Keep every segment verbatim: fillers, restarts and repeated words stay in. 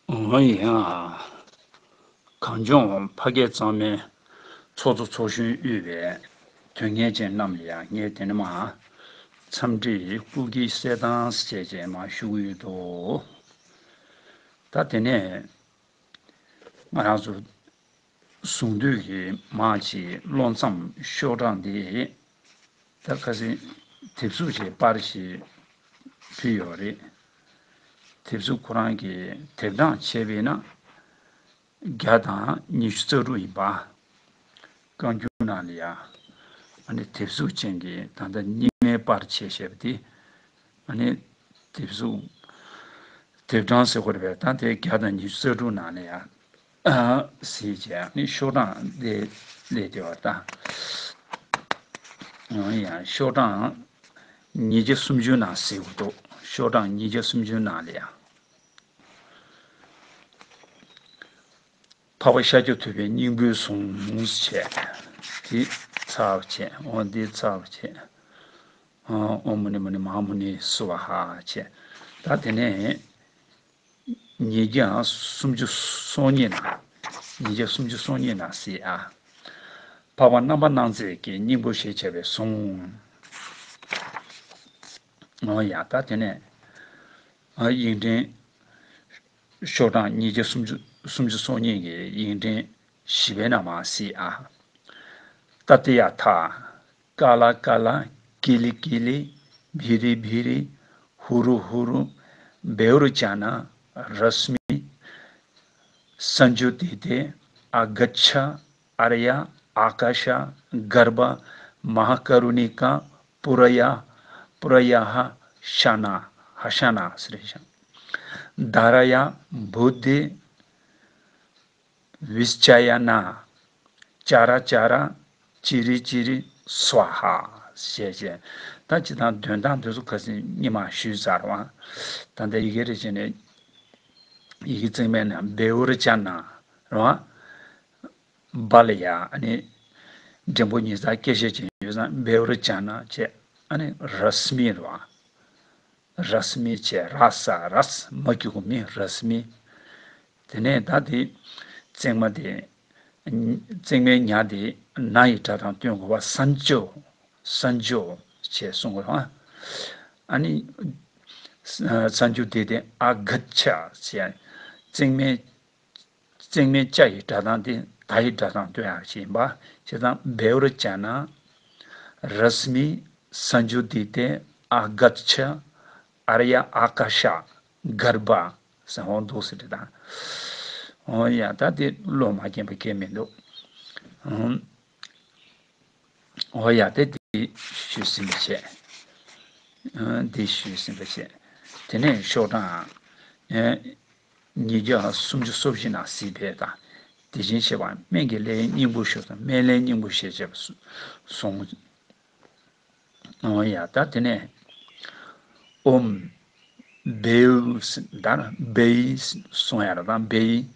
འོ་ཡ། གངས་ལྗོངས་ཕ་སྐད་གཙང་མའི་ཚོགས་གཙོ་ཚོགས་གཞོན་དབུས་པའི་དོན་གཉེར་ཅན་རྣམས་ལ་ཡང་ངས་དེ་ནས་མར་འཚམས་འདྲི་སྐུ་སྒེར་གསལ་བཏང་བྱས་བྱས་མར་ཞུ་གི་ཡོད་དོ། ད་དེ་ནས་ང་རང་ཚོ་གཟུངས་བསྡུས་ཀྱི་མར་གྱི་ཀློག་མཚམས་ཤོག་གྲངས་འདི་ད་ཁ་སང་དེབ་གཟུགས་ཀྱི་པར་ཞིག་ཕུལ་ཡོད་རེད། དེབ་གཟུགས་ཁོ་རང་གི་དེབ་གྲངས་བྱས་པས་ན་བརྒྱ་དང་ཉི་ཤུ་རྩ་དྲུག་ཡིན་པ། བཀའ་འགྱུར་ནང་ལ་ཡ། ཨ་ནི་དེབ་གཟུགས་ཅན་གྱི་ད་ལྟ་རྙིང་མའི་པར་ཆས་བཤད་པ་དེ། ཨ་ནི་དེབ་གཟུགས་དེབ་གྲངས་ཟེར་དགོས་རེད་པས། ད་དེ་བརྒྱ་དང་ཉི་ཤུ་རྩ་དྲུག་ནང་ལ་ཡ། ཨ་ཟེར་བྱས་ཨ་ནི་ཤོག་གྲངས་དེ་སླེབས་བསྡད་པ་ད། ཡང་ཤོག་གྲངས་ཉིས་བརྒྱ་སུམ་ཅུ་ནང་ཟེར་དགོས་འདུག་ཤོག་གྲངས་ཉིས་བརྒྱ་སུམ་ཅུ་ནང་ལ་ཡ། འཕགས་པ་ཤཱཀྱ་ཐུབ་པའི་སྙིང་པོའི་གཟུངས་བྱས། འདི་ཚར་བ་བྱས། འོ་འདི་ཚར་བ་བྱས། ཨོཾ་མུ་ནེ་མུ་ནེ་མ་ཧཱ་མུ་ནེ་སྭཱ་ཧཱ་བྱས། ད་དེ་ནས་ཉིས་བརྒྱ་སུམ་ཅུ་སོ་གཉིས་ནང་། ཉིས་བརྒྱ་སུམ་ཅུ་སོ་གཉིས་ནང་གཟིགས་ཨ། འཕགས་པ་རྣམ་པར་སྣང་མཛད་ཀྱི་སྙིང་པོ་ཞེས་བྱ་བའི་གཟུངས། འོ་ཡ། ད་དེ་ནས་ཨ་དབྱིངས་ཕྲེང་ཤོག་གྲངས་ཉིས་བརྒྱ་སུམ་ཅུ་སུམ་ཅུ་སོ་གཉིས་ཀྱི་དབྱིངས་ཕྲེང་བཞི་པའི་ནང་མར་གཟིགས་ཨ། ཏདྱ་ཐཱ། ཀ་ལ་ཀ་ལ། ཀི་ལི་ཀི་ལི། བྷི་རི་བྷི་རི། ཧུ་རུ་ཧུ་རུ། བེའུ་རུ་ཙ་ན། རསྨི། སཉྫུ་ཏི་ཏེ། ཨ་གཙྪ། ཨཱརྱ། ཨཱ་ཀཱ་ཤ། གརྦྷ། མ་ཧཱ་ཀ་རུ་ཎི་ཀ། པུ་ར་ཡ། པུ་ར་ཡ་ཧ། ཤ་ན། ཧ་ཤ་ན་ཟེར་ཤག་དྷ་ར་ཡ། བུདྡྷེ། བིཥྞ་ཡ་ན། ཙ་ར་ཙ་ར། ཙི་རི་ཙི་རི། སྭཱ་ཧཱ་ཞེས་བྱས། ད་སྤྱིར་བཏང་འདོན་སྟངས་དེ་ཚོ་ཁ་སང་སྔོན་མ་ཞུས་ཚར་བ། ད་ལྟ་ཡི་གེ་རེ་བྱས་ནས་ཡི་གེ་བརྩེགས་མའི་ནང་བེའུ་རུ་ཙ་ན་རེད་བ། བ་ལ་ཡ་ཨ་ནི་འགྲེང་བུ་ཉིས་རྩ་སྐད་ཆ་ཅན་ཡོད་ཙང་བེའུ་རུ་ཙ་ན་བྱས། ཨ་ནི་རསྨི་རེད་བ། རསྨི་བྱས། ར་ས་རས། མ་གི་གུ་མི། རསྨི། དེ་ནས་ད་དེ་བརྩེགས་མ་དེ། བརྩེགས་མའི་ཉ་དེ་ན་ཡི་སྒྲ་གདངས་སྟོན་དགོས་པ། སཉྫུ། སཉྫུ་བྱས་གསུང་དགོས་རེད་བ། ཨ་ནི་སཉྫུ་ཏི་ཏེ། ཨ་གཙྪ་བྱས། བརྩེགས་མའི་བརྩེགས་མའི་ཙ་ཡི་སྒྲ་གདངས་དེ་ད་ཡི་སྒྲ་གདངས་སྟོན་ཡག་ཅིག་ཡིན་པ། བྱས་ཙང་བེའུ་རུ་ཙ་ན། རསྨི། སཉྫུ་ཏི་ཏེ། ཨ་གཙྪ། ཨཱརྱ། ཨཱ་ཀཱ་ཤ། གརྦྷ་ཟེར་འོང་འདུག་ཟེར་དེ་དང་། འོ་ཡ། ད་དེ་བློ་མ་འགེངས་པ་གང་ཡང་མི་འདུག་འོ་ཡ། དེ་དེ་ཞུས་ཟིན་པ་བྱས། འདི་ཞུས་ཟིན་པ་བྱས། དེ་ནས་ཤོག་གྲངས་ཉིས་བརྒྱ་སུམ་ཅུ་སོ་བཞི་ནང་གཟིགས་པས་དང་། དེ་བཞིན་གཤེགས་པ་སྨན་གྱི་བླའི་སྙིང་པོ་ཞུ་དང་། སྨན་བླའི་སྙིང་པོ་ཞེས་བྱ་བ་གསུངས། འོ་ཡ། ད་དེ་ནས་ཨོཾ་བེའུ་ཟེར། ད་བེའུ་གསུང་ཡ་རེད། ད་བེའུ།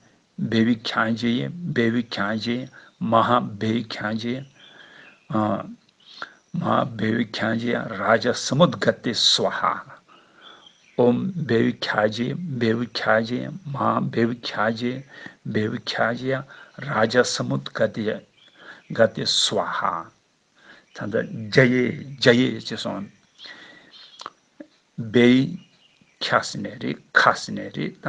བེའུ་ཁྱབ་བྱེད། བེའུ་ཁྱབ་བྱེད། མ་ཧཱ་བེའུ་ཁྱབ་བྱེད། ཨ། མ་ཧཱ་བེའུ་ཁྱབ་བྱེད། རཱ་ཛ་ས་མུད་ག་ཏེ་སྭཱ་ཧཱ། ཨོཾ་བེའུ་ཁྱབ་བྱེད། བེའུ་ཁྱབ་བྱེད། མ་ཧཱ་བེའུ་ཁྱབ་བྱེད། བེའུ་ཁྱབ་བྱེད། རཱ་ཛ་ས་མུད་ག་ཏེ་ག་ཏེ་སྭཱ་ཧཱ། ད་ལྟ་ཛ་ཡེ་ཛ་ཡེ་ཅེས་གསུངས། བེའུ་ཁྱ་ཟེར་ནའི་རེད། ཁ་ཟེར་ནའི་རེད། ད་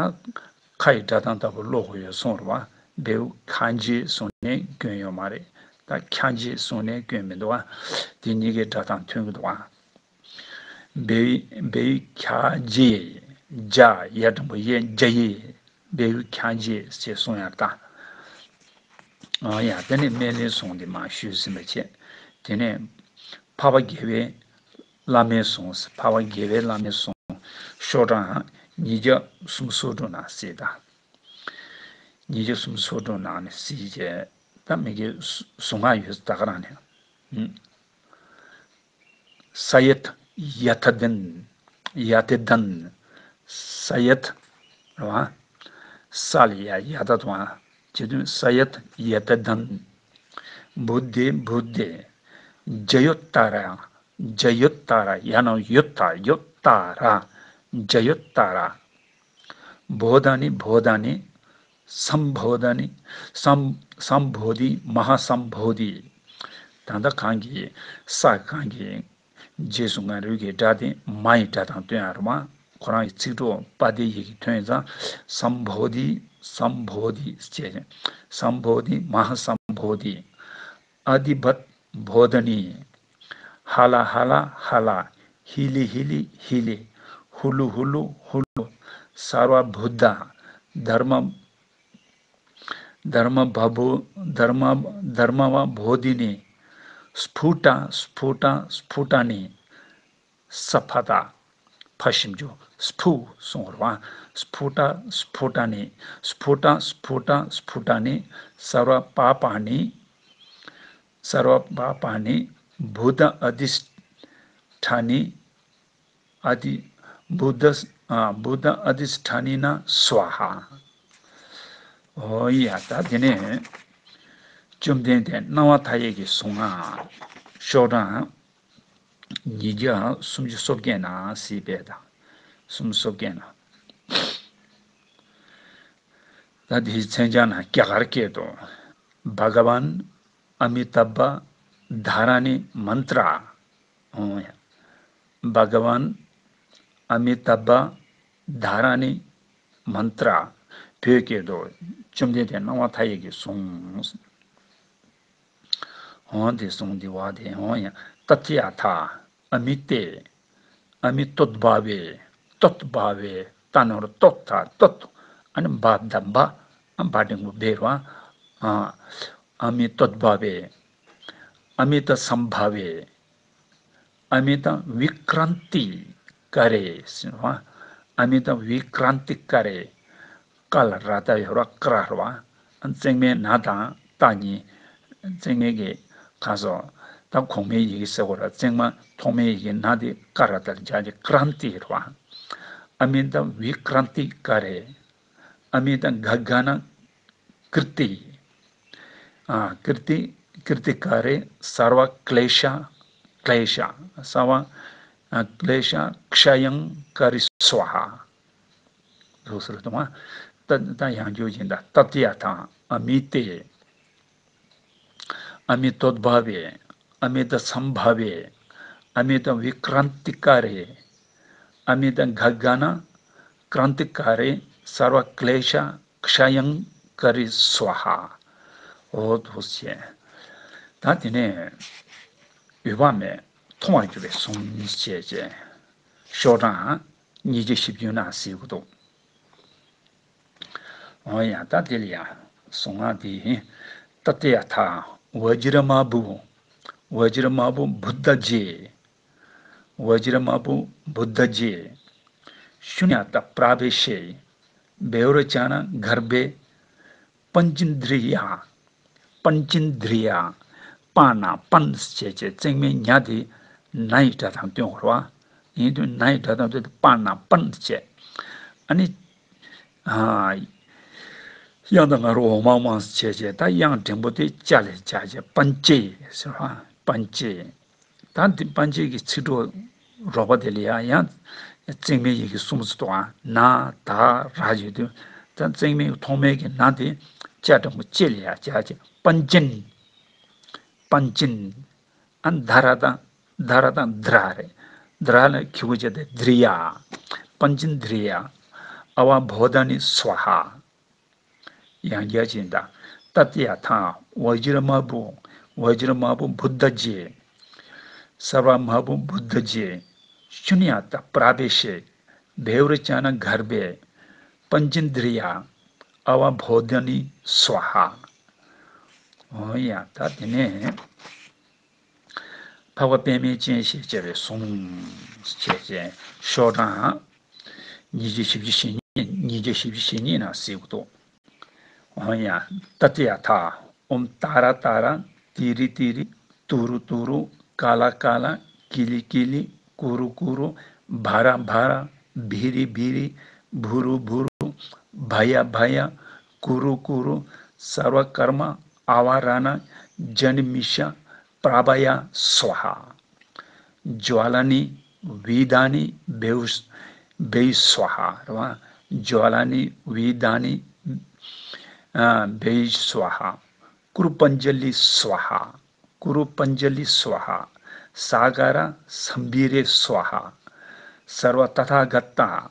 ཁ་ཡི་སྒྲ་གདངས་ལྟ་བུ་ཀློག་དགོས་ཡོད་གསུངས་རེད་བ། བེའུ་ཁྱ་ཇེ་གསུངས་ནའི་སྐྱོན་ཡོད་མ་རེད། ད་ཁྱ་ཇེ་གསུངས་ནའི་སྐྱོན་མི་འདུག་བ། དེ་གཉིས་ཀའི་སྒྲ་གདངས་མཐུན་གྱི་འདུག་བ། བེའུ་བེའུ་ཁྱ་ཇེ། ཇ་ཡ་འགྲེང་བུ་ཡེ། ཛ་ཡེ། བེའུ་ཁྱ་ཇེ་ཞེས་གསུང་ཡག་ད། ཨ་ཡ། དེ་ནས་སྨན་བླའི་གཟུངས་དེ་མར་ཞུས་ཟིན་པ་བྱས། དེ་ནས་འཕགས་པ་དགེ་བའི་བླ་མའི་གཟུངས། འཕགས་པ་དགེ་བའི་བླ་མའི་གཟུངས། ཤོག་གྲངས་ཉིས་བརྒྱ་སུམ་ཅུ་སོ་དྲུག་ནང་གཟིགས་དང་། ཉིས་བརྒྱ་སུམ་ཅུ་སོ་དྲུག་ནང་ནས་གཟིགས་བྱས། ད་མི་དགེ་གཟུངས་སྔགས་ཡོད་ད་ག་རང་ནས། ས་ཡཐ་ཡ་ཐ་དན། ཡ་ཐ་དན། ས་ཡཐ་རེད་བ། ས་ལ་ཡ་ཡ་ད་དང་། ཇེ་དུན། ས་ཡཐ་ཡ་ཐ་དན། བུདྡྷེ་བུདྡྷེ། ཛ་ཡོ་ཏཱ་ར། ཛ་ཡོ་ཏཱ་ར། ཡ་ན་ཡོ་ཏཱ། ཡོ་ཏཱ་ར། ཛ་ཡོ་ཏཱ་ར། བོ་དྷ་ནི་བོ་དྷ་ནི། སམ་བོ་དྷ་ནི། སམ་སམ་བོ་དྷི། མ་ཧཱ་སམ་བོ་དྷི། ད་ལྟ་གང་གི་ས་གང་གི་རྗེས་སུ་ང་རོས་ཀྱི་སྒྲ་དེ་མ་ཡི་སྒྲ་དང་སྟོན་ཡ་རེད་བ། ཁོ་རང་གི་ཚིག་གྲོགས་པ་དེ་ཡི་གེ་ཐོན་ཙང་སམ་བོ་དྷི། སམ་བོ་དྷི་ཅེས། སམ་བོ་དྷི། མ་ཧཱ་སམ་བོ་དྷི། ཨ་དྷི་བད་བོ་དྷ་ནི། ཧ་ལ་ཧ་ལ་ཧ་ལ། ཧི་ལི་ཧི་ལི་ཧི་ལི། ཧུ་ལུ་ཧུ་ལུ་ཧུ་ལུ། སརྦ་བུད་དྷ། དྷརྨ་དྷརྨ་བ་བོ་དྷརྨ་དྷརྨ་བ་བོ་དྷི་ནི། སྤུ་ཊ་སྤུ་ཊ་སྤུ་ཊ་ནི། ས་ཕ་ཏ། ཕ་ཞབས་ཀྱུ་སྤུ་གསུང་བ། སྤུ་ཊ་སྤུ་ཊ་ནི། སྤུ་ཊ་སྤུ་ཊ་སྤུ་ཊ་ནི། སརྦ་པ་པ་ནི། སརྦ་པ་པ་ནི། བུད་དྷ་ཨ་དྷི་ཥ་ནི། ཨ་དྷི། བུད་དྷ། ཨ། བུད་དྷ་ཨ་དྷི་ཥ་ནི་ན་སྭཱ་ཧཱ། འོ་ཡ། ད་དེ་ནས་བཅོམ་ལྡན་འདས་སྣང་བ་མཐའ་ཡས་ཀྱི་གཟུངས་སྔགས་ཤོག་གྲངས་ཉིས་བརྒྱ་སུམ་ཅུ་སོ་བརྒྱད་ན་སྲིད་པས་དང་། སུམ་ཅུ་སོ་བརྒྱད་ན། ད་དེའི་མཚན་བྱང་ན་རྒྱ་གར་སྐད་དུ། བྷ་ག་ཝཱན་ཨ་མི་ཏབ་བྷ་དྷཱ་ར་ཎི་མནྟྲ། འོ་ཡ། བྷ་ག་ཝཱན་ཨ་མི་ཏབ་བྷ་དྷཱ་ར་ཎི་མནྟྲ། བོད་སྐད་དུ། བཅོམ་ལྡན་འདས་སྣང་བ་མཐའ་ཡས་ཀྱི་གཟུངས། འོ་དེ་གཟུངས་འདི་བ་དེ། འོ་ཡ། ཏདྱ་ཐཱ། ཨ་མི་ཏེ། ཨ་མི་ཏོད་བྷ་ཝེ། ཏོད་བྷ་ཝེ། ཏ་ནོར་ཏོད་ཐ་ཏོད། ཨ་ནི་བ་ད་བྷ། ཨ་བ་འགྲེང་བུ་བྷེ་ར། ཨ། ཨ་མི་ཏོད་བྷ་ཝེ། ཨ་མི་ཏ་སམ་བྷ་ཝེ། ཨ་མི་ཏ་བི་ཀྲན་ཏི་ཀ་རེ་ཟེར་བ། ཨ་མི་ཏ་བི་ཀྲན་ཏི་ཀ་རེ། ཀ་ལ་ར་བཏགས་ཡོད་ར། ཀ་ར་ར་བ། བརྩེགས་མའི་ན་དང་ཏ་གཉིས། བརྩེགས་མའི་གི་ག་སོ། ད་གོང་མའི་ཡི་གེ་ཟེར་བ་ར། བརྩེགས་མ་ཐོག་མའི་ཡི་གེ་ན་དེ་ཀ་ར་བཏགས་ལ་སྦྱར་གྱི་ཀྲན་ཏི་ར་བ། ཨ་མི་ཏ་བི་ཀྲན་ཏི་ཀ་རེ། ཨ་མི་ཏ་ག་ག་ན་ཀིརྟི། ཨ། ཀིརྟི། ཀིརྟི་ཀ་རེ། སརྦ་ཀླེ་ཤ། ཀླེ་ཤ། སརྦ། ཨ། ཀླེ་ཤ་ཀྵ་ཡང་ཀ་རི་སྭཱ་ཧཱ། ལུགས་སྲོལ་དུ་མ། ད་ད་ཡང་བསྐྱར་ཡིན་ད། ཏདྱ་ཐཱ། ཨ་མི་ཏེ། ཨ་མི་ཏོད་བྷ་ཝེ། ཨ་མི་ཏ་སམ་བྷ་ཝེ། ཨ་མི་ཏ་བི་ཀྲན་ཏི་ཀ་རེ། ཨ་མི་ཏ་ག་ག་ན་ཀྲན་ཏི་ཀ་རེ། སརྦ་ཀླེ་ཤ་ཀྵ་ཡང་ཀ་རི་སྭཱ་ཧཱ། འོ་དེ་བྱས། ད་དེ་ནས་འོད་དཔག་མེད་མཐོང་བར་གྱུར་པའི་གཟུངས་བཅས་བཅས། ཤོག་གྲངས་ཉིས་བརྒྱ་བཞི་བཅུ་ན་གཟིགས་དགོས་འདུག། འོ་ཡ། ད་དེ་ལ་ཡ་གཟུངས་སྔགས་འདི། ཏདྱ་ཐཱ། བཛྲ་མ་བྷཱུ། བཛྲ་མ་བྷཱུ་བུདྡྷ་ཛྱེ། བཛྲ་མ་བྷཱུ་བུདྡྷ་ཛྱེ། ཤཱུ་ནྱ་ཏ་པྲ་བེ་ཤེ། བེ་རོ་ཙ་ན་གརྦྷེ། པཉྩེནྡྲི་ཡ། པཉྩེནྡྲི་ཡ། པ་ན་པན་བྱས་བྱས། བརྩེགས་མའི་ཉ་དེ་ན་ཡི་སྒྲ་དང་བསྟུན་དགོས་རེད་བ། ཡིན་དུས་ན་ཡི་སྒྲ་དང་བསྟུན་ཏེ་པ་ན་པན་བྱས། ཨ་ནི། ཨ། དབྱངས་དང་ང་རོ་འོག་མ་མ་བྱས་བྱས། ད་དབྱངས་འགྲེང་བུ་དེ་ཅ་ལས་སྦྱར་བྱས། པཉྩེ་ཟེར་བ། པཉྩེ། ད་འདི་པཉྩེ་གི་ཚིག་གྲོགས་རོགས་པ་དེ་ལ་ཡང་ཡང་བརྩེགས་མའི་ཡི་གེ་གསུམ་ཙམ་འདུག་ཨ། ན་ད་ར་ཡོད་དུས། ད་བརྩེགས་མའི་ཐོག་མའི་གི་ན་དེ་ཅ་འགྲེང་བུ་ཅེ་ལ་ཡང་སྦྱར་བྱས། པཉྩེན། པཉྩེན། ཨ། ད་ར་དང་། ད་ར་དང་དྲ་རེད། དྲ་ལ་གི་གུ་བྱས་ཏེ་དྲི་ཡ། པཉྩེནྡྲི་ཡ། ཨ་བ་བོ་དྷ་ནི་སྭཱ་ཧཱ། ཡང་བསྐྱར་ཅིག་ད། ཏདྱ་ཐཱ། བཛྲ་མ་བྷཱུ། བཛྲ་མ་བྷཱུ་བུདྡྷ་ཛྱེ། སརྦ་མ་བྷཱུ་བུདྡྷ་ཛྱེ། ཤཱུ་ནྱ་ཏ་པྲ་བེ་ཤེ། བེ་རོ་ཙ་ན་གརྦྷེ། པཉྩེནྡྲི་ཡ། ཨ་བ་བོ་དྷ་ནི་སྭཱ་ཧཱ། འོ་ཡ། ད་དེ་ནས། འཕགས་པ་པདྨའི་སྤྱན་ཞེས་བྱ་བའི་གཟུངས་བཅས་བཅས། ཤོག་གྲངས་ཉིས་བརྒྱ་བཞི་བཅུ་ཞེ་གཉིས། ཉིས་བརྒྱ་བཞི་བཅུ་ཞེ་གཉིས་ན་གཟིགས་དགོས་འདུག། འོ་ཡ། ཏདྱ་ཐཱ། ཨོཾ་ཏཱ་ར་ཏཱ་ར། ཏི་རི་ཏི་རི། ཏུ་རུ་ཏུ་རུ། ཀ་ལ་ཀ་ལ། ཀི་ལི་ཀི་ལི། ཀུ་རུ་ཀུ་རུ། བྷ་ར་བྷ་ར། བྷི་རི་བྷི་རི། བྷུ་རུ་བྷུ་རུ། བྷ་ཡ་བྷ་ཡ། ཀུ་རུ་ཀུ་རུ། སརྦ་ཀརྨ་ཨ་བ་ར་ཎ་ཛྙཱ་ཎི་མི་ཤ་པྲ་བྷ་ཡ་སྭཱ་ཧཱ། ཇྭ་ལ་ནི་བི་དྷ་ནི་བེ་ཧུ་བེ་སྭཱ་ཧཱ་རེད་བ། ज्वालानि वेदानि, अ, भैः स्वाहा। कुरुपञ्जलि स्वाहा। कुरुपञ्जलि स्वाहा। सागरसम्भीरे स्वाहा। सर्वतथागता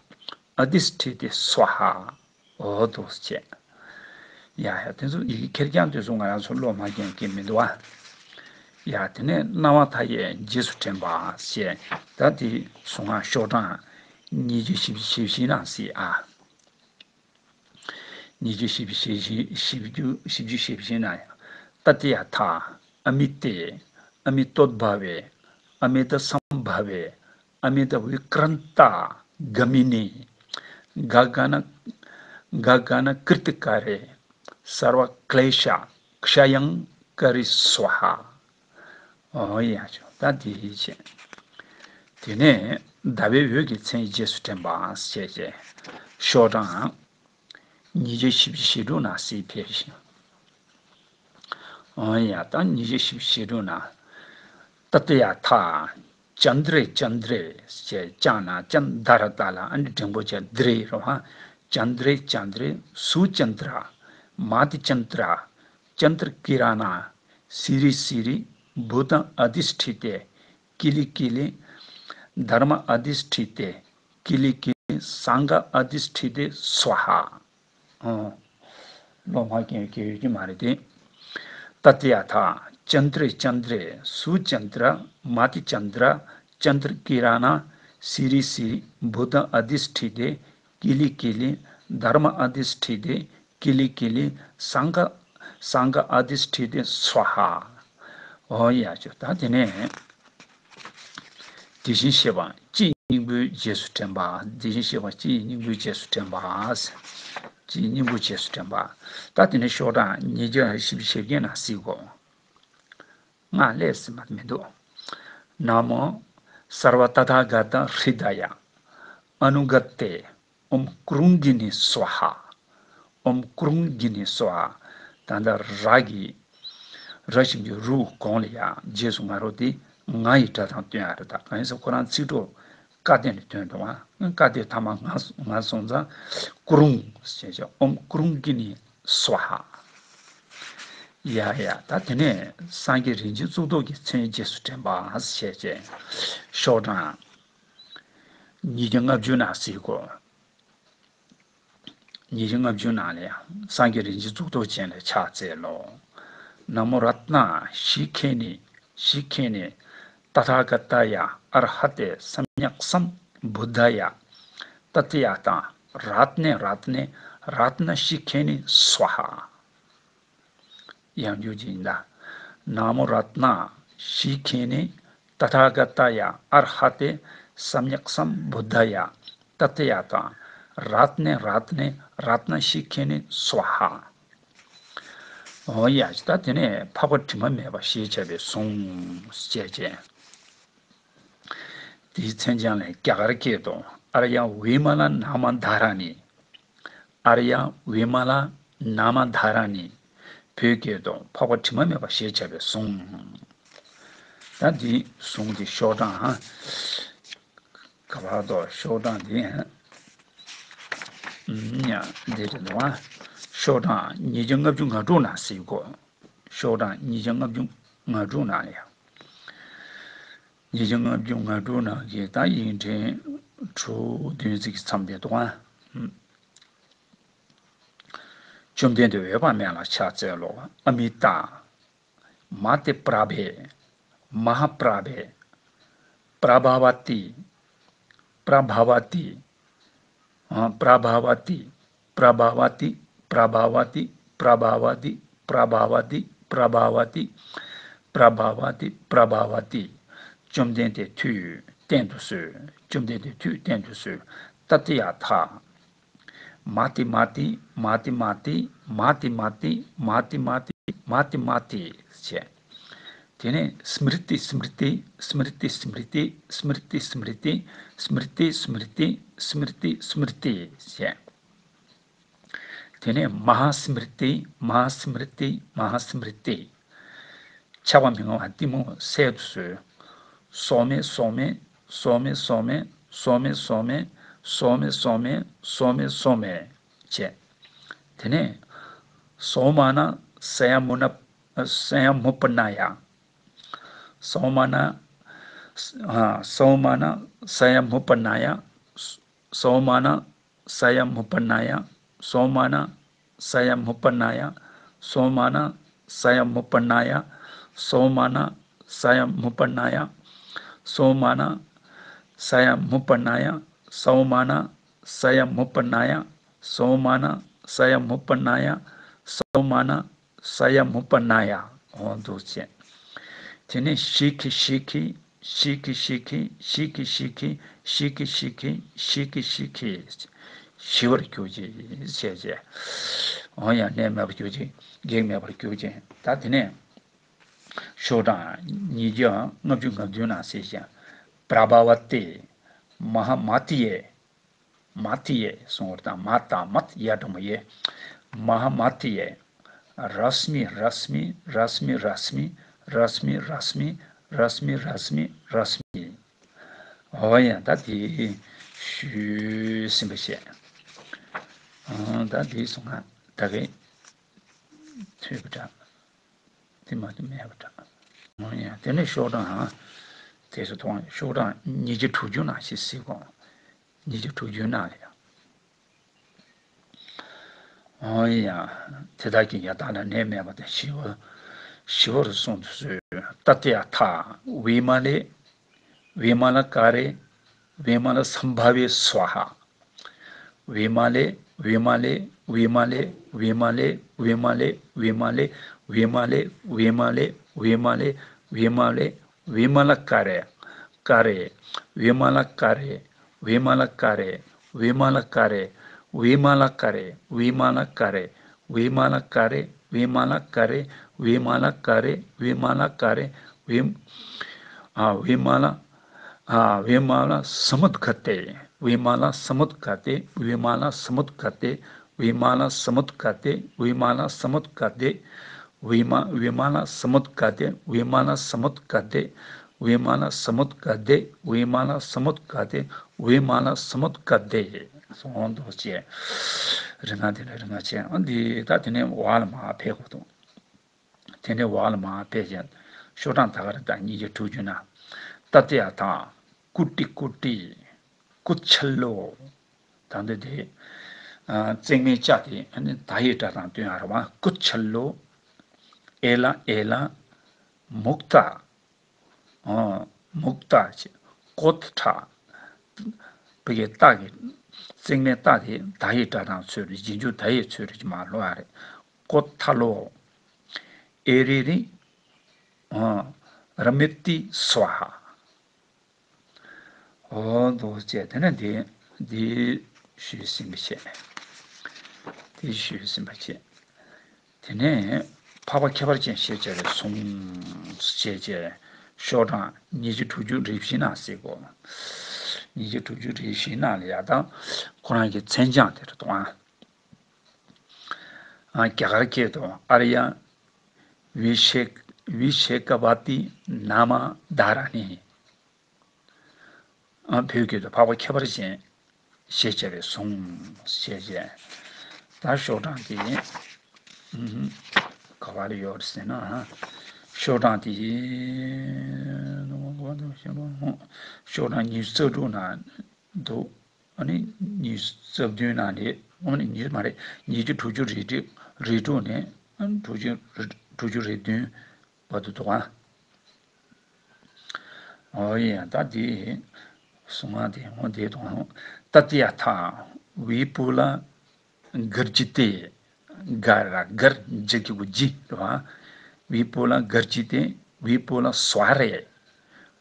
अधिष्ठिते स्वाहा། འོ་དོ་ཟེར། ཡ་ཡ་དེ་ཚོ་ཡི་གེ་ཁེར་རྐྱང་དེ་ཚོ་ང་རང་ཚོ་སློབ་མ་རྒན་གྱི་མི་འདུག་ཨ། ཡ་དེ་ནས་སྣང་བ་མཐའ་ཡས་རྗེས་སུ་དྲན་པ་ཟེར། ད་དེ་གཟུངས་སྔགས་ཤོག་གྲངས་ཉིས་བརྒྱ་བཞི་བཅུ་ཞེ་བཞི་ནང་གཟིགས་ཨ། ཉིས་བརྒྱ་བཞི་བཅུ་ཞེ་བཞི། བཞི་བཅུ་བཞི་བཅུ་ཞེ་བཞི་ན་ཡང་། ཏ་ཏི་ཡ་ཐ། ཨ་མི་ཏེ། ཨ་མི་ཏོད་བྷ་ཝེ། ཨ་མི་ཏ་སམ་བྷ་ཝེ། ཨ་མི་ཏ་བི་ཀྲན་ཏ་ག་མི་ནི། ག་ག་ན། ག་ག་ན་ཀིརྟི་ཀ་རེ། སརྦ་ཀླེ་ཤ་ཀྵ་ཡང་ཀ་རི་སྭཱ་ཧཱ། འོ་ཡ་ཆོ། ད་དེ་བྱས། དེ་ནས་ཟླ་བའི་འོད་ཀྱི་མཚན་རྗེས་སུ་དྲན་པ་ཞེས་བྱས། ཤོག་གྲངས་ཉིས་བརྒྱ་བཞི་བཅུ་ཞེ་དྲུག་ནང་གཟིགས་ཕེབས་ཤིང་། འོ་ཡ་ད་ཉིས་བརྒྱ་བཞི་བཅུ་ཞེ་དྲུག་ནང་། ཏ་ཏི་ཡ་ཐ། ཙནྡྲེ་ཙནྡྲེ་ཞེས་ཙ་ན་ཙན་དྷ་ར་ཏ་ལ་ཨ་ནི་འགྲེང་བུ་བྱས་དྲེ་རོ་ཧ། ཙནྡྲེ་ཙནྡྲེ་སུ་ཙནྡྲ། མ་ཏི་ཙནྡྲ། ཙནྡྲ་ཀི་ར་ཎ། སི་རི་སི་རི། བུདྡྷ་ཨ་དྷིཥྛི་ཏེ། ཀི་ལི་ཀི་ལི། དྷརྨ་ཨ་དྷིཥྛི་ཏེ། ཀི་ལི་ཀི་ལི། སངྒྷ་ཨ་དྷིཥྛི་ཏེ་སྭཱ་ཧཱ། ཨོ། སློབ་མ་རྒན་གྱི་ཡོད་ཀྱི་མ་རེད་དེ། ཏ་ཏི་ཡ་ཐ། ཙནྡྲེ་ཙནྡྲེ། སུ་ཙནྡྲ། མ་ཏི་ཙནྡྲ། ཙནྡྲ་ཀི་ར་ཎ། སི་རི་སི་རི། བུདྡྷ་ཨ་དྷིཥྛི་ཏེ། ཀི་ལི་ཀི་ལི། དྷརྨ་ཨ་དྷིཥྛི་ཏེ། ཀི་ལི་ཀི་ལི། སངྒྷ། སངྒྷ་ཨ་དྷིཥྛི་ཏེ་སྭཱ་ཧཱ། འོ་ཡ་ཆོ། ད་དེ་ནས། དེ་བཞིན་གཤེགས་པ་སྤྱི་སྙིང་པོའི་རྗེས་སུ་དྲན་པ། དེ་བཞིན་གཤེགས་པ་སྤྱི་སྙིང་པོའི་རྗེས་སུ་དྲན་པ། སྤྱི་སྙིང་པོའི་རྗེས་སུ་དྲན་པ། ད་དེ་ནས་ཤོག་གྲངས་ཉིས་བརྒྱ་བཞི་བཅུ་ཞེ་བརྒྱད་ནང་གཟིགས་དགོས། སྔགས་ལས་ཟིན་པ་མི་འདུག། ན་མོ་སརྦ་ཏ་ཐཱ་ག་ཏ་ཧྲི་ད་ཡ་ཨ་ནུ་ག་ཏེ། ཨོཾ་ཀྲུང་གི་ནི་སྭཱ་ཧཱ། ཨོཾ་ཀྲུང་གི་ནི་སྭཱ་ཧཱ། ད་ལྟ་ར་གི། ར་ཞབས་ཀྱུ་རུ་གོང་ལ་ཡ་རྗེས་སུ་ང་རོ་དེ་ང་ཡི་སྒྲ་དང་བསྟུན་ཡ་རེད། ད་གང་ཡིན་ཟེར་ཁོ་རང་ཚིག་གྲོགས་ཀ་དེ་ནས་ཐོན་འདུག་ཨ། ཀ་དེ་ཐ་མ་ང་ང་སོང་ཙང་ཀྲུང་ཞེས་བྱ། ཨོཾ་ཀྲུང་གི་ནི་སྭཱ་ཧཱ། ཡ་ཡ། ད་དེ་ནས་སངས་རྒྱས་རིན་ཆེན་གཙུག་ཏོར་གྱི་མཚན་རྗེས་སུ་དྲན་པ་ཞེས་བྱས། ཤོག་གྲངས་ཉིས་བརྒྱ་ལྔ་བཅུ་ནང་གཟིགས་དགོས། ཉིས་བརྒྱ་ལྔ་བཅུ་ནང་ལས་སངས་རྒྱས་རིན་ཆེན་གཙུག་ཏོར་ཅན་ལ་ཕྱག་འཚལ་ལོ། ན་མོ་རཏྣ་ཤི་ཁེ་ནི། ཤི་ཁེ་ནི། ཏ་ཐཱ་ག་ཏཱ་ཡ། ཨར་ཧ་ཏེ། སམྱཀ་སམ་བུདྡྷཱ་ཡ། ཏ་ཏི་ཡ་ཐ། རཏྣེ་རཏྣེ། རཏྣ་ཤི་ཁེ་ནི་སྭཱ་ཧཱ། ཡང་བསྐྱར་ཅིག་ཡིན་ད། ན་མོ་རཏྣ་ཤི་ཁེ་ནི། ཏ་ཐཱ་ག་ཏཱ་ཡ། ཨར་ཧ་ཏེ། སམྱཀ་སམ་བུདྡྷཱ་ཡ། ཏ་ཏི་ཡ་ཐ། རཏྣེ་རཏྣེ། རཏྣ་ཤི་ཁེ་ནི་སྭཱ་ཧཱ། འོ་ཡ། ད་དེ་ནས་འཕགས་པ་དྲི་མ་མེད་པ་ཞེས་བྱ་བའི་གཟུངས་བཅས་བྱས། དེའི་མཚན་བྱང་ལས་རྒྱ་གར་སྐད་དུ། ཨཱརྱ་བི་མ་ལ་ན་མ་དྷཱ་ར་ཎི། ཨཱརྱ་བི་མ་ལ་ན་མ་དྷཱ་ར་ཎི། བོད་སྐད་དུ། འཕགས་པ་དྲི་མ་མེད་པ་ཞེས་བྱ་བའི་གཟུངས། ད་འདི་གཟུངས་འདི་ཤོག་གྲངས། ག་བར་དུ་ཤོག་གྲངས་འདི། ཨུམ། ཡ། འདི་རེད་འདུག་ཨ། ཤོག་གྲངས་ཉིས་བརྒྱ་ལྔ་བཅུ་ང་དྲུག་ནང་གཟིགས་དགོས། ཤོག་གྲངས་ཉིས་བརྒྱ་ལྔ་བཅུ་ང་དྲུག་ནང་ལ་ཡ། ཉིས་བརྒྱ་ལྔ་བཅུ་ང་དྲུག་ནང་གི་ད་ཡིག་ཕྲེང་དྲུག་བདུན་ཙམ་གྱི་མཚམས་དེ་འདུག་ཨ། བཅོམ་ལྡན་འདས་འོད་དཔག་མེད་ལ་ཕྱག་འཚལ་ལོ། ཨ་མི་ཏཱ། མ་ཏི་པྲ་བྷེ། མ་ཧཱ་པྲ་བྷེ། པྲ་བྷ་བ་ཏི། པྲ་བྷ་བ་ཏི། ཨ། པྲ་བྷ་བ་ཏི། པྲ་བྷ་བ་ཏི། པྲ་བྷ་བ་ཏི། པྲ་བྷ་བ་ཏི། པྲ་བྷ་བ་ཏི། པྲ་བྷ་བ་ཏི། པྲ་བྷ་བ་ཏི། པྲ་བྷ་བ་ཏི། བཅོམ་ལྡན་འདས་མཐུས་བསྟན་དུ་གསོལ། བཅོམ་ལྡན་འདས་མཐུས་བསྟན་དུ་གསོལ། ཏ་ཏི་ཡ་ཐ། མ་ཏི་མ་ཏི། མ་ཏི་མ་ཏི། མ་ཏི་མ་ཏི། མ་ཏི་མ་ཏི། མ་ཏི་མ་ཏི་ཞེས། དེ་ནས་སྨྲྀ་ཏི་སྨྲྀ་ཏི། སྨྲྀ་ཏི་སྨྲྀ་ཏི། སྨྲྀ་ཏི་སྨྲྀ་ཏི། སྨྲྀ་ཏི་སྨྲྀ་ཏི། སྨྲྀ་ཏི་སྨྲྀ་ཏི་ཞེས། དེ་ནས་མ་ཧཱ་སྨྲྀ་ཏི། མ་ཧཱ་སྨྲྀ་ཏི། མ་ཧཱ་སྨྲྀ་ཏི། ཆགས་པ་མི་མངའ་བ་གཏི་མུག་བསལ་དུ་གསོལ། སོག་མེ་སོག་མེ། སོག་མེ་སོག་མེ། སོག་མེ་སོག་མེ། སོ་མེ་སོ་མེ་སོ་མེ་སོ་མེ་བྱས། དེ་ནས་སོ་མ་ན་ས་ཡ་མུ་ན་ས་ཡ་མུ་པ་ན་ཡ། སོ་མ་ན་ཨ་སོ་མ་ན་ས་ཡ་མུ་པ་ན་ཡ། སོ་མ་ན་ས་ཡ་མུ་པ་ན་ཡ། སོ་མ་ན་ས་ཡ་མུ་པ་ན་ཡ། སོ་མ་ན་ས་ཡ་མུ་པ་ན་ཡ། སོ་མ་ན་ས་ཡ་མུ་པ་ན་ཡ། སོ་མ་ན་ས་ཡ་མུ་པ་ན་ཡ། སོ་མ་ན་ས་ཡ་མུ་པ་ན་ཡ། སོ་མ་ན་ས་ཡ་མུ་པ་ན་ཡ། སོ་མ་ན་ས་ཡ་མུ་པ་ན་ཡ། འོ་འདུག་ཅེས། དེ་ནས་ཤི་ཁི་ཤི་ཁི། ཤི་ཁི་ཤི་ཁི། ཤི་ཁི་ཤི་ཁི། ཤི་ཁི་ཤི་ཁི། ཤི་ཁི་ཤི་ཁི། ཞི་བར་གྱུར་ཅིག་ཞེས་བྱས། འོ་ཡང་ནད་མེད་པར་གྱུར་ཅིག། གེགས་མེད་པར་གྱུར་ཅིག། ད་དེ་ནས་ཤོག་གྲངས་ཉིས་བརྒྱ་ལྔ་བཅུ་ང་བདུན་ན་གཟིགས་ཤིག། པྲ་བྷ་ཝ་ཏེ། མ་ཧཱ་མ་ཏི་ཡེ། མ་ཏི་ཡེ་གསུང་བར་དང་། མ་ཏ་མ་ཏ་ཡ་འགྲེང་བུ་ཡེ། མ་ཧཱ་མ་ཏི་ཡེ། རསྨི་རསྨི་རསྨི་རསྨི་རསྨི་རསྨི་རསྨི་རསྨི། འོ་ཡ། ད་དེ་ཞུས་ཟིན་པ་བྱས། ཨང་། ད་དེ་སོང་ང་ད་གི་ཐོས་པ་འདྲ། དེ་མ་གཏོགས་མེད་པ་འདྲ། འོ་ཡ། དེ་ནས་ཤོག་གྲངས་དེ་ཚོ་མཐོང་། ཤོག་གྲངས་ཉིས་བརྒྱ་དྲུག་ཅུ་ནང་བཞིན་གཟིགས་གོ། ཉིས་བརྒྱ་དྲུག་ཅུ་ནང་ལ་ཡང་། འོ་ཡ། དེ་དག་གིས་ཡང་དག་ལ་ནད་མེད་པ་དང་ཞི་བ། ཞི་བར་གསུངས་སུ་གསོལ། ཏ་ཏྱ་ཐཱ། བི་མ་ལེ། བི་མ་ལ་ཀ་རེ། བི་མ་ལ་སམ་བྷ་ཝེ་སྭཱ་ཧཱ། བི་མ་ལེ། བི་མ་ལེ། བི་མ་ལེ། བི་མ་ལེ། བི་མ་ལེ། བི་མ་ལེ། བི་མ་ལེ། བི་མ་ལེ། བི་མ་ལེ། བི་མ་ལ་ཀ་རེ། ཀ་རེ། བི་མ་ལ་ཀ་རེ། བི་མ་ལ་ཀ་རེ། བི་མ་ལ་ཀ་རེ། བི་མ་ལ་ཀ་རེ། བི་མ་ལ་ཀ་རེ། བི་མ་ལ་ཀ་རེ། བི་མ་ལ་ཀ་རེ། བི་མ་ལ་ཀ་རེ། བི་མ་ལ་ཀ་རེ། བི། ཨ། བི་མ་ལ། ཨ། བི་མ་ལ་སུ་མུད་ག་ཏེ། བི་མ་ལ་སུ་མུད་ག་ཏེ། བི་མ་ལ་སུ་མུད་ག་ཏེ། བི་མ་ལ་སུ་མུད་ག་ཏེ། བི་མ་ལ་སུ་མུད་ག་ཏེ། བི་མ། བི་མ་ལ་སུ་མུད་ག་ཏེ། བི་མ་ལ་སུ་མུད་ག་ཏེ། བི་མ་ལ་སུ་མུད་ག་ཏེ། བི་མ་ལ་སུ་མུད་ག་ཏེ། བི་མ་ལ་སུ་མུད་ག་ཏེ། སོང་འདུག་ཅེས། རིག་སྔགས་དེ་ལ་རིག་སྔགས་བྱས། ཨ། འདི་ད་དེ་ནས་འོག་ལ་མར་ཕེབས་དགོས་འདུག། དེ་ནས་འོག་ལ་མར་ཕེབས་ཀྱང་ཤོག་གྲངས་ད་ག་རེ། ད་ཉིས་བརྒྱ་དྲུག་ཅུ་ན། ཏ་ཏྱ་ཐཱ། ཀུ་ཏི་ཀུ་ཏི། ཀུ་ཆ་ལོ། ད་འདི་དེ། ཨ། བརྩེགས་མའི་ཅ་དེ་ཨ་ནི་ད་ཡི་སྒྲ་དང་བསྟུན་ཡ་རེད་བ། ཀུ་ཆ་ལོ། ཨེ་ལ་ཨེ་ལ། མུག་ཏ། ཨོ། མུག་ཏ་ཅེས། ཀོ་ཏ་ཁྲ། བོད་ཀྱི་ཏ་གི། བརྩེགས་མའི་ཏ་དེ་ད་ཡི་སྒྲ་དང་ཚོད་རེད། རྗེས་འཇུག་ད་ཡི་ཚོད་རེད་ཅེས་མར་ཀློག་ཡ་རེད། ཀོ་ཐ་ལོ། ཨེ་རེ་རི། ཨོ། ར་མི་ཏི་སྭཱ་ཧཱ། འོ་འདུག་ཅེས། དེ་ནས་འདི་འདི་ཞུས་ཟིན་པ་བྱས། འདི་ཞུས་ཟིན་པ་བྱས། དེ་ནས་འཕགས་པ་ཁྱད་པར་ཅན་ཞེས་བྱ་བའི་གཟུངས་ཞེས་བྱས། ཤོག་གྲངས་ཉིས་བརྒྱ་དྲུག་ཅུ་རེ་བཞི་ནང་གཟིགས་གོ། ཉིས་བརྒྱ་དྲུག་ཅུ་རེ་བཞི་ནང་ལ་ཡ་ད་ཁོ་རང་གི་མཚན་བྱང་དེ་རེད་དོ། ཨ། རྒྱ་གར་སྐད་དུ། ཨཱརྱ་བི་ཤེ་བི་ཤེ་ཀ་བ་ཏི་ན་མ་དྷ་ར་ཎི། ཨ། བོད་སྐད་དུ་འཕགས་པ་ཁྱད་པར་ཅན་ཞེས་བྱ་བའི་གཟུངས་ཞེས་བྱས། ད་ཤོག་གྲངས་དེ། ཨུམ། ག་པར་ཡོད་ཟེར་ན། ཤོག་གྲངས་དེ། ཤོག་གྲངས་ཉི་ཤུ་རྩ་དྲུག་ན་འདུག། ཨ་ནི་ཉི་ཤུ་རྩ་བདུན་ནང་ནས། ཨ་ནི་ཉི་ཤུ་མ་རེད། ཉིས་བརྒྱ་དྲུག་ཅུ་རེ་དྲུག་རེ་དྲུག་ནས་དྲུག་ཅུ་དྲུག་ཅུ་རེ་བདུན་བར་དུ་འདུག་ཨ། འོ་ཡ། ད་དེ་གཟུངས་སྔགས་དེ་འོ་དེ་དང་། ཏ་ཏྱ་ཐཱ། བི་པུ་ལ་གར་ཇི་ཏེ། ག་ར་གར་ཇི་གི་གུ་ཇི་རེད་བ། བི་པུ་ལ་གར་ཇི་ཏེ། བི་པུ་ལ་སྭ་རེ།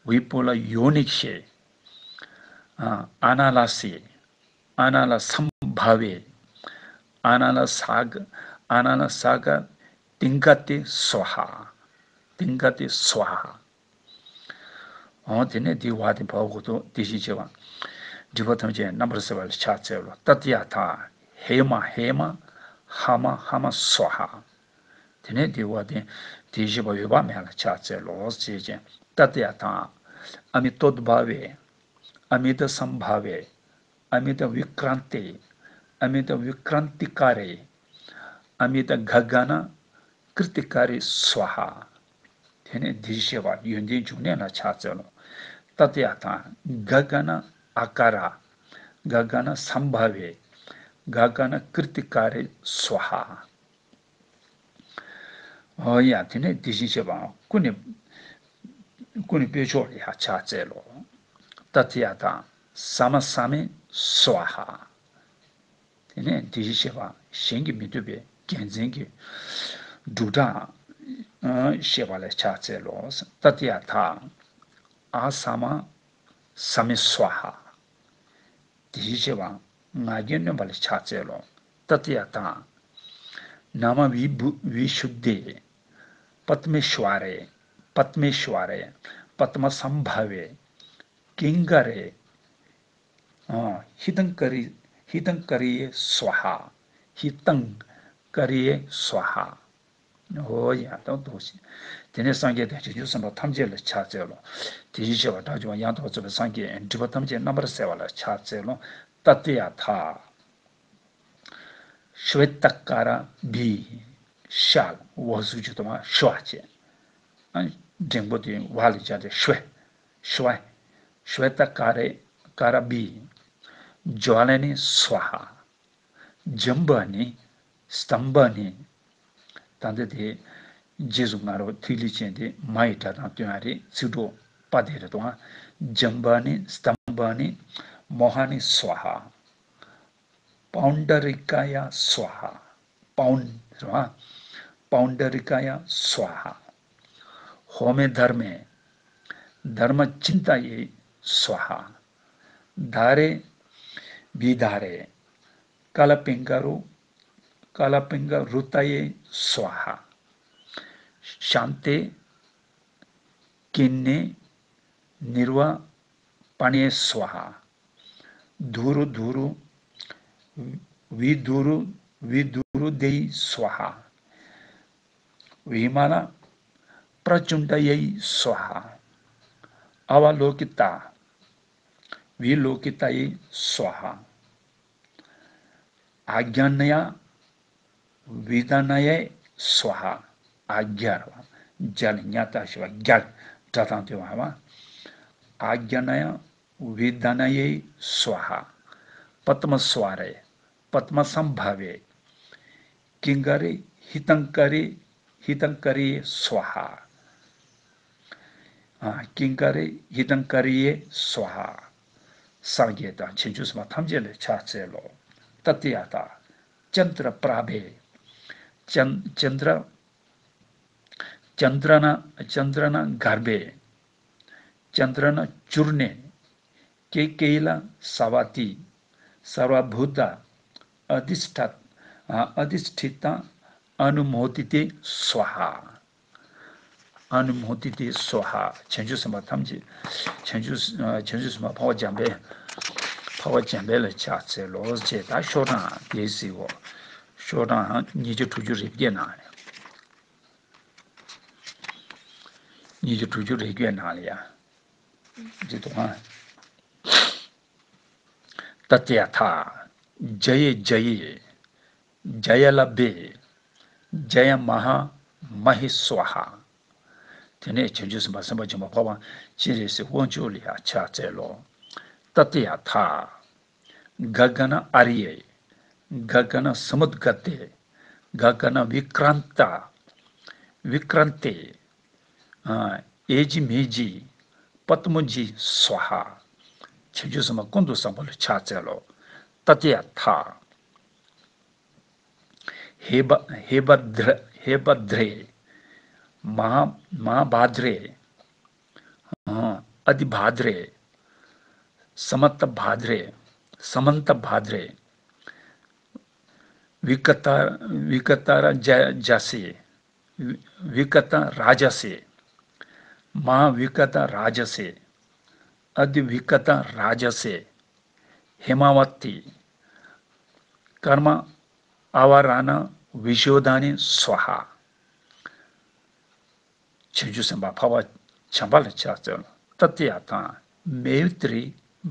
བི་པུ་ལ་ཡོ་ནི་ཤེ། ཨ། ཨ་ན་ལ་སེ། ཨ་ན་ལ་སམ་བྷ་ཝེ། ཨ་ན་ལ་ས་ག་ཨ་ན་ལ་ས་ག་ཏིང་ག་ཏེ་སྭཱ་ཧཱ། ཏིང་ག་ཏེ་སྭཱ་ཧཱ། འོ། དེ་ནས་འདིའི་བར་དེ་བབ་དགོས་འདུག། དེ་བཞིན་གཤེགས་པ་སྒྲིབ་པ་ཐམས་ཅད་རྣམ་པར་སེལ་བ་ལ་ཕྱག་འཚལ་ལོ། ཏ་ཏྱ་ཐཱ། ཧེ་མ་ཧེ་མ། ཧ་མ་ཧ་མ་སྭཱ་ཧཱ། དེ་ནས་འདིའི་བར་དེ་དེ་བཞིན་གཤེགས་པ་འོད་དཔག་མེད་ལ་ཕྱག་འཚལ་ལོ་ཞེས་བྱས། ཏ་ཏྱ་ཐཱ། ཨ་མི་ཏོད་བྷ་ཝེ། ཨ་མི་ཏ་སམ་བྷ་ཝེ། ཨ་མི་ཏ་བི་ཀྲན་ཏེ། ཨ་མི་ཏ་བི་ཀྲན་ཏི་ཀ་རེ། ཨ་མི་ཏ་ག་ག་ན་ཀྲི་ཏི་ཀ་རེ་སྭཱ་ཧཱ། དེ་ནས་འདི་བཞི་བྱས་པ་ཡོན་ཏན་འབྱུང་གནས་ལ་ཕྱག་འཚལ་ལོ། ཏ་ཏི་ཡ་ཐཱ། ག་ག་ན་ཨ་ཀ་ར། ག་ག་ན་སམ་བྷ་ཝེ། ག་ག་ན་ཀྲི་ཏི་ཀ་རེ་སྭཱ་ཧཱ། ཨོ་ཡ། དེ་ནས་དེ་བཞིན་གཤེགས་པའང་ཀུན་ནས་ཀུན་ནས་སྤོས་མཆོག་ལ་ཡང་ཕྱག་འཚལ་ལོ། ཏ་ཏི་ཡ་ཐཱ། ས་མ་ས་མེ་སྭཱ་ཧཱ། དེ་ནས་དེ་བཞིན་གཤེགས་པ་གཞན་གྱིས་མི་ཐུབ་པའི་རྒྱལ་མཚན་གྱི་འབྲུག་སྒྲ་བཤད་པ་ལ་ཕྱག་འཚལ་ལོ། ཏ་ཏི་ཡ་ཐཱ། ཨ་ས་མ་ས་མེ་སྭཱ་ཧཱ། དེ་བཞིན་གཤེགས་པ་ང་རྒྱལ་གནོན་པ་ལ་ཕྱག་འཚལ་ལོ། ཏ་ཏི་ཡ་ཐཱ། ན་མ་བི་བུ་བི་ཤུད་དྷེ། པདྨེ་ཤྭ་རེ། པདྨེ་ཤྭ་རེ། པདྨ་སམ་བྷ་ཝེ། ཀིང་ཀ་རེ། ཨ། ཧི་ཏང་ཀ་རི། ཧི་ཏང་ཀ་རི་ཡེ་སྭཱ་ཧཱ། ཧི་ཏང་ཀ་རི་ཡེ་སྭཱ་ཧཱ། ཨོ་ཡ། ཏོག་ཏོག་ཞིག་དེ་ནས་སངས་རྒྱས་དང་བྱང་ཆུབ་སེམས་དཔའ་ཐམས་ཅད་ལ་ཕྱག་འཚལ་ལོ། དེ་བཞིན་གཤེགས་པ་དགྲ་བཅོམ་པ་ཡང་དག་པར་རྫོགས་པའི་སངས་རྒྱས་སྒྲིབ་པ་ཐམས་ཅད་རྣམ་པར་སེལ་བ་ལ་ཕྱག་འཚལ་ལོ། ཏ་ཏི་ཡ་ཐཱ། ཤྭེ་ཏ་ཀ་ར་བི། ཤ་ལ་འོག་ཟུག་གཅིག་ཏུ་མ་ཤྭ་བྱས། ཨ། འགྲེང་བུ་དེ་བ་ལ་སྦྱར་ཏེ་ཤྭེ། ཤྭེ། ཤྭེ་ཏ་ཀ་རེ་ཀ་ར་བི། ཇྭ་ལ་ནི་སྭཱ་ཧཱ། ཛམྦྷ་ནི། སྟམྦྷ་ནི། ད་ལྟ་དེ་རྗེས་སུ་ང་རོ་ཐིག་ལེ་ཅན་དེ་མ་ཡི་སྒྲ་དང་བསྟུན་པ་རེད། ཚིག་གྲོགས་པ་དེ་རེད་དོ། ཛམྦྷ་ནི། སྟམྦྷ་ནི། མོ་ཧ་ནི་སྭཱ་ཧཱ། པཱུན་ཌ་རི་ཀ་ཡ་སྭཱ་ཧཱ། པཱུན་རེད་བ། པཱུན་ཌ་རི་ཀ་ཡ་སྭཱ་ཧཱ། ཧོ་མེ་དྷརྨེ། དྷརྨ་ཅིན་ཏ་ཡེ་སྭཱ་ཧཱ། དྷ་རེ་བི་དྷ་རེ། ཀ་ལ་པིང་ཀ་རུ། ཀ་ལ་པིང་ཀ་རུ་ཏ་ཡེ་སྭཱ་ཧཱ། ཤཱན་ཏེ། ཀིན་ནེ། ནིར་བ་པ་ཎེ་སྭཱ་ཧཱ། དྷུ་རུ་དྷུ་རུ། བི་དྷུ་རུ། བི་དྷུ་རུ་དེ་ཡེ་སྭཱ་ཧཱ། བི་མ་ལ་པྲ་ཙུན་ཌ་ཡེ་སྭཱ་ཧཱ། ཨ་བ་ལོ་ཀི་ཏ། བི་ལོ་ཀི་ཏ་ཡེ་སྭཱ་ཧཱ། ཨཱ་ཛྙཱ་ན་ཡ་བི་དྷཱ་ན་ཡེ་སྭཱ་ཧཱ། ཨཱ་ཛྙཱ་ར་བ། ཛ་ལ་ཉ་ཏ་ཞབས་ཀྱུ་ཛྙཱ། སྒྲ་དང་བསྟུན་པ་བ། ཨཱ་ཛྙཱ་ན་ཡ་བི་དྷཱ་ན་ཡེ་སྭཱ་ཧཱ། པདྨ་སྭཱ་རེ། པདྨ་སམ་བྷ་ཝེ། ཀིང་ཀ་རེ། ཧི་ཏང་ཀ་རེ། ཧི་ཏང་ཀ་རེ་སྭཱ་ཧཱ། ཨ། ཀིང་ཀ་རེ། ཧི་ཏང་ཀ་རེ་སྭཱ་ཧཱ། སངས་རྒྱས་དང་བྱང་ཆུབ་སེམས་དཔའ་ཐམས་ཅད་ལ་ཕྱག་འཚལ་ལོ། ཏ་ཏི་ཡ་ཐཱ། ཙནྡྲ་པྲ་བྷེ། ཙན། ཙནྡྲ། ཙནྡྲ་ན། ཙནྡྲ་ན་གརྦྷེ། ཙནྡྲ་ན་ཅུར་ནེ། ཀེ་ཀེ་ལ་ས་བ་ཏི། སརྦ་བྷུ་ཏ། ཨ་དྷི་ཥྛ། ཨ་དྷི་ཥྛི་ཏ། ཨ་ནུ་མོ་དི་ཏེ་སྭཱ་ཧཱ། ཨ་ནུ་མོ་དི་ཏེ་སྭཱ་ཧཱ། བྱང་ཆུབ་སེམས་དཔའ་ཐམས་ཅད། བྱང་ཆུབ། བྱང་ཆུབ་སེམས་དཔའ་འཕགས་པ་འཇམ་དཔལ། འཕགས་པ་འཇམ་དཔལ་ལ་ཕྱག་འཚལ་ལོ་ཞེས། ད་ཤོག་གྲངས་དེ་གཟིགས་འོ། ཤོག་གྲངས་ཉིས་བརྒྱ་དྲུག་ཅུ་རེ་བརྒྱད་ནང་ལ། ཉིས་བརྒྱ་དྲུག་ཅུ་རེ་བརྒྱད་ནང་ལ་ཡ། འདི་དུ་ཧ། ཏ་ཏི་ཡ་ཐཱ། ཛ་ཡེ་ཛ་ཡེ། ཛ་ཡ་ལ་བྷེ། ཛ་ཡ་མ་ཧཱ་མ་ཧེ་སྭཱ་ཧཱ། དེ་ནས་བྱང་ཆུབ་སེམས་དཔའ་སེམས་དཔའ་ཆེན་པོ་འཕགས་པ་སྤྱན་རས་གཟིགས་དབང་ཕྱུག་ལ་ཡང་ཕྱག་འཚལ་ལོ། ཏ་ཏི་ཡ་ཐཱ། ག་ག་ན་ཨཱརྱེ། ག་ག་ན་སྨུད་ག་ཏེ། ག་ག་ན་བི་ཀྲན་ཏ། བི་ཀྲན་ཏེ། ཨ། ཨེ་ཇི་མེ་ཇི། པདྨོ་ཇི་སྭཱ་ཧཱ། བྱང་ཆུབ་སེམས་དཔའ་ཀུན་ཏུ་བཟང་པོ་ལ་ཕྱག་འཚལ་ལོ། ཏ་ཏི་ཡ་ཐཱ། ཧེ་བ། ཧེ་བ་དྲ། ཧེ་བ་དྲེ། མ། མ་བྷ་དྲེ། ཨ། ཨ་དྷི་བྷ་དྲེ། ས་མ་ཏ་བྷ་དྲེ། ས་མན་ཏ་བྷ་དྲེ། བི་ཀ་ཏ། བི་ཀ་ཏ་ར་ཛ། ཛ་སེ། བི་ཀ་ཏ་ར་ཛ་སེ། མ་བི་ཀ་ཏ་ར་ཛ་སེ། ཨ་དྷི་བི་ཀ་ཏ་ར་ཛ་སེ། ཧེ་མ་བ་ཏི། ཀརྨ་ཨ་བ་ར་ཎ་བི་ཤོ་དྷ་ནི་སྭཱ་ཧཱ། བྱང་ཆུབ་སེམས་དཔའ་འཕགས་པ་བྱམས་པ་ལ་ཕྱག་འཚལ་ལོ། ཏ་ཏི་ཡ་ཐཱ། མེ་བི་ཏྲི།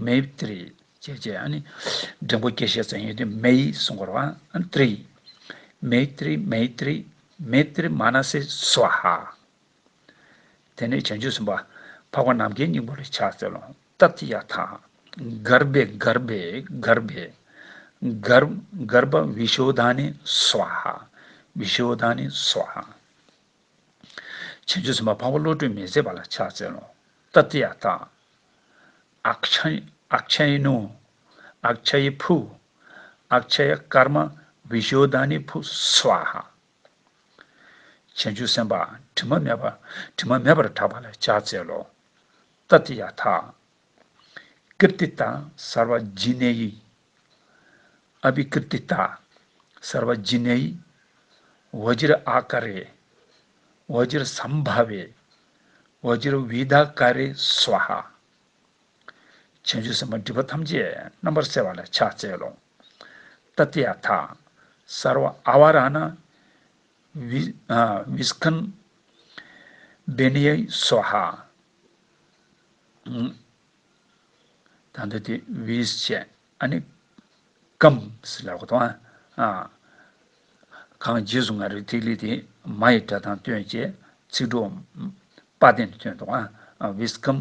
མེ་བི་ཏྲི། བྱས་བྱས་ཨ་ནི་འགྲེང་བུ་སྐྱེ་ཤེས་ཙམ་ཡོད་དུས་མེ་ཡི་གསུང་དགོས་རེད་བ། ཨ་ནི་ཏྲི། མེ་ཏྲི་མེ་ཏྲི་མེ་ཏྲི་མ་ན་སེ་སྭཱ་ཧཱ། དེ་ནས་བྱང་ཆུབ་སེམས་དཔའ་འཕགས་པ་ནམ་མཁའི་སྙིང་པོ་ལ་ཕྱག་འཚལ་ལོ། ཏདྱ་ཐཱ། གརྦྷེ་གརྦྷེ་གརྦྷེ། གརྦྷ་གརྦྷ་བི་ཤོ་དྷཱ་ནི་སྭཱ་ཧཱ། བི་ཤོ་དྷཱ་ནི་སྭཱ་ཧཱ། བྱང་ཆུབ་སེམས་དཔའ་འཕགས་པ་བློ་གྲོས་མི་ཟད་པ་ལ་ཕྱག་འཚལ་ལོ། ཏདྱ་ཐཱ། ཨཀྵ་ཨཀྵ་ཡི་ནུ། ཨཀྵ་ཡི་ཕུ། ཨཀྵ་ཡི་ཀརྨ་བི་ཤོ་དྷཱ་ནི་ཕུ་སྭཱ་ཧཱ། བྱང་ཆུབ་སེམས་དཔའ་དྲི་མ་མེད་པ། དྲི་མ་མེད་པར་གྲགས་པ་ལ་ཕྱག་འཚལ་ལོ། ཏདྱ་ཐཱ། ཀིརྟི་ཏཱ་སརྦ་ཇི་ནེ་ཡི། ཨ་བྷི་ཀིརྟི་ཏཱ་སརྦ་ཇི་ནེ་ཡི། བཛྲ་ཨཱ་ཀ་རེ། བཛྲ་སམ་བྷ་ཝེ། བཛྲ་བི་དྷཱ་ཀ་རེ་སྭཱ་ཧཱ། བྱང་ཆུབ་སེམས་དཔའ་སྒྲིབ་པ་ཐམས་ཅད་རྣམ་པར་སེལ་བ་ལ་ཕྱག་འཚལ་ལོ། ཏདྱ་ཐཱ། སརྦ་ཨཱ་བ་ར་ཎ་བི་ཨ་བི་སྐམ་བྷི་ནི་ཡེ་སྭཱ་ཧཱ། ད་འདི་དེ་བིས་བྱས། ཨ་ནི་ཀམ་ཟེར་ལབ་གོ་དང་། ཨ། གང་རྗེས་སུ་ང་རོའི་ཐིག་ལེ་དེ་མ་ཡི་སྒྲ་དང་བསྟུན་བྱས་ཚིག་གྲོགས་པ་དེ་ནས་ཐོན་དང་། ཨ། བིས་ཀམ།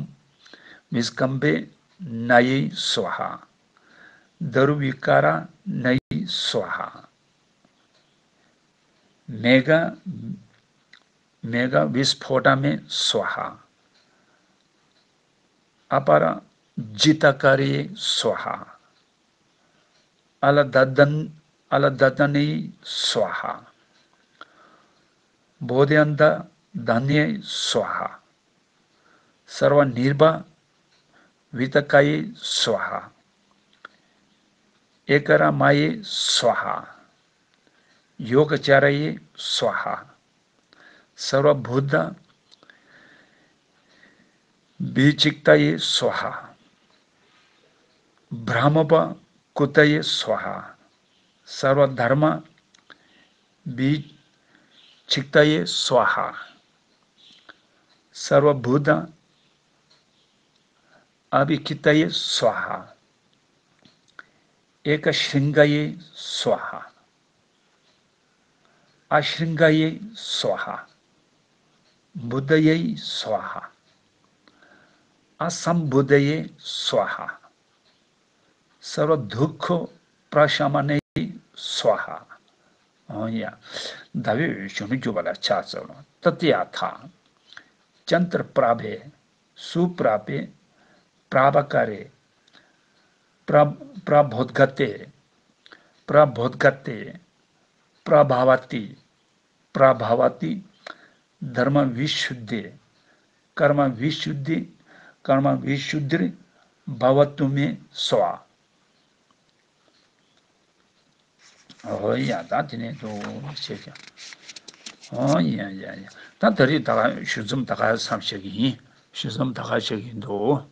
བིས་ཀམ་བྷི་ན་ཡེ་སྭཱ་ཧཱ། དཱ་རུ་བི་ཀ་ར་ཎ་ཡེ་སྭཱ་ཧཱ། མེ་ག་མེ་ག་བི་སྤྷོ་ཊ་མེ་སྭཱ་ཧཱ། ཨ་པ་ར་ཇི་ཏ་ཀ་རེ་སྭཱ་ཧཱ། ཨ་ལ་དྷ་དྷ་ཨ་ལ་དྷ་དྷ་ནེ་སྭཱ་ཧཱ། བོ་དྷན་དྷ་དྷ་ནེ་སྭཱ་ཧཱ། སརྦ་ནིརྦྷ་བི་ཏ་ཀ་ཡེ་སྭཱ་ཧཱ། ཨེ་ཀ་ར་མ་ཡེ་སྭཱ་ཧཱ། ཡོ་ག་ཅཱ་ར་ཡེ་སྭཱ་ཧཱ། སརྦ་བུདྡྷ་བི་ཅིཀ་ཏ་ཡེ་སྭཱ་ཧཱ། བྷྲ་མ་པ་ཀུ་ཏ་ཡེ་སྭཱ་ཧཱ། སརྦ་དྷརྨ་བི་ཅིཀ་ཏ་ཡེ་སྭཱ་ཧཱ། སརྦ་བུདྡྷ་ཨ་བྷི་ཀི་ཏ་ཡེ་སྭཱ་ཧཱ། ཨེ་ཀ་ཤྲིང་ག་ཡེ་སྭཱ་ཧཱ། ཨ་ཤྲིང་ག་ཡེ་སྭཱ་ཧཱ། བུདྡྷ་ཡེ་སྭཱ་ཧཱ། ཨ་སམ་བུདྡྷ་ཡེ་སྭཱ་ཧཱ། སརྦ་དུག་ཁ་པྲ་ཤ་མ་ནེ་སྭཱ་ཧཱ། འོ་ཡ། ཟླ་འོད་གཞོན་ནུར་གྱུར་པ་ལ་ཕྱག་འཚལ་ལོ། ཏདྱ་ཐཱ། ཙནྡྲ་པྲ་བྷེ་སུ་པྲ་བྷེ་པྲ་བྷ་ཀ་རེ་པྲ་པྲ་བྷོད་ག་ཏེ་པྲ་བྷོད་ག་ཏེ་པྲ་བྷ་ཝ་ཏི་པྲ་བྷ་ཝ་ཏི་དྷརྨ་བི་ཤུདྡྷེ་ཀརྨ་བི་ཤུདྡྷེ་ཀརྨ་བི་ཤུདྡྷིར་བྷ་ཝ་ཏུ་མེ་སྭཱ་ཧཱ། འོ་ཡ། ད་དེ་ནས་འདུག་བྱས་ཀྱང་། འོ་ཡ་ཡ་ཡ། ད་ད་རེས་ད་ག་ཞུ་མཚམས་ད་ག་མཚམས་བཞག་གི་ཡིན། ཞུ་མཚམས་ད་ག་བཞག་གི་འདུག